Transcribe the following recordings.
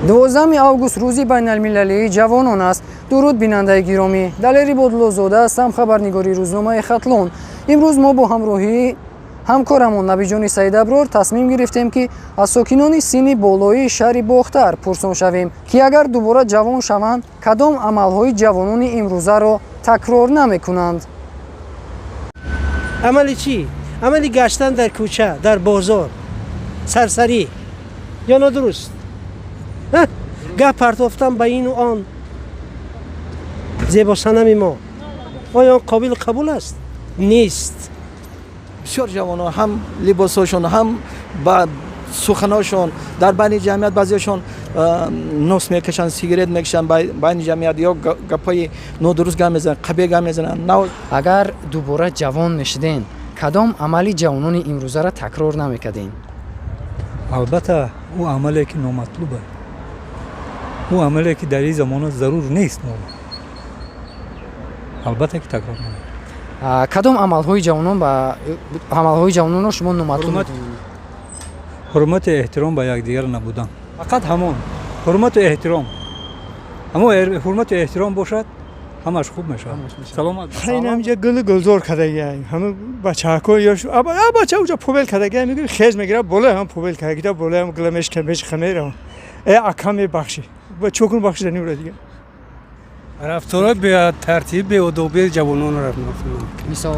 12 август рӯзи байналмилалии ҷавонон аст. Дуруд, бинандаи гиромӣ! Далери Бодлозода ҳастам, хабарнигори рӯзномаи «Хатлон». Имрӯз мо бо ҳамроҳии ҳамкорамон Набиҷони Саидаброр тасмим гирифтем, ки аз сокинони синни болоии шаҳри Бохтар пурсон шавем, ки агар дубора ҷавон шаванд, кадом амалҳои ҷавонони имрӯзаро такрор намекунанд. Амали чӣ? Амали гаштан дар кӯча, дар бозор, сарсарӣ ё нодуруст гап партофтан ба ину он зебосанами мо, оё он қобили қабул аст? Нест. Бисёр ҷавонон ҳам либосҳошон, ҳам ба суханошон дар байни ҷамъият, баъзеашон нос мекашанд, сигарет мекашанд байни ҷамъият ё гапҳои нодуруст гап мезананд, қабеҳ гап мезананд. Агар дубора ҷавон мешуден, кадом амали ҷавонони имрӯзаро такрор намекардем? Албатта, ӯ амале ки номатлуб аст, ӯ амале ки дар ин замона зарур нест, албатта ки такрор намекунем. Кадом амалҳои ҷавонон ба амалҳои ҷавононро шумо номатлуб? Ҳурмату эҳтиром ба якдигар набудан, фақат ҳамон ҳурмату эҳтиром. Ҳамон ҳурмату эҳтиром бошад, ҳамаш хуб мешавад. Саломат. Ин ҳамҷа гулу гулзор кардагиам, ҳама бачаҳако ёш бача уҷа пубел кардагиам, мегӯи хез мегирад, болои ҳам пубел кардагида, болои ҳам гула мешка мешка меравам. Э, ака, мебахшӣ, чокун бахшидани ура дига. Рафторҳои бетартиб, беодобии ҷавононро. Мисол?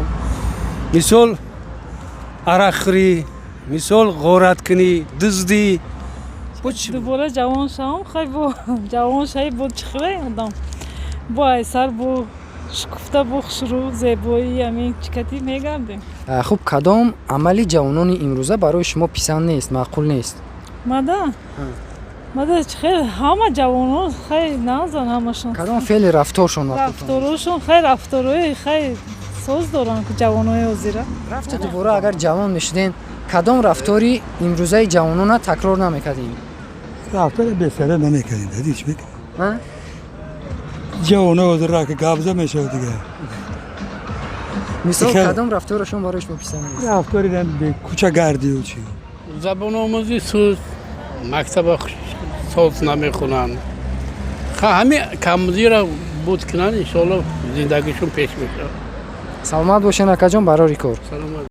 Мисол, арақхӯрӣ, мисол, ғораткунӣ, дуздӣ. Дубора ҷавон шавам, хай, бо ҷавон шави, бо чӣ хеле одам бо айсар, бо шукуфта, бо хушрӯ, зебоӣ, ҳамин чикатӣ мегардем. Хуб, кадом амали ҷавонони имрӯза барои шумо писанд нест, маъқул нест? Мада хел ҳама ҷавонон хай назан ҳамашон. Кадом феъли рафторшон маъқул? Рафторошон, хай, рафторои хай соз доранд ку ҷавонои ҳозира. Рафта дубора агар ҷавон мешуден, кадом рафтори имрӯзаи ҷавонона такрор намекардем? Рафтори бесара намекардем, ҳеч мекардем. Ҷавоно ҳозир ки гапза мешавад дига. Мисол, кадом рафторашон барои шумо писанд нест? Рафтори кӯчагардию чи. Забономӯзӣ суст, мактаба соз намехонанд. Ҳами камзира буд кунанд, иншоалло, зиндагишон пеш мешавад. Саломат бошен, акаҷон, барори кор. Саломат.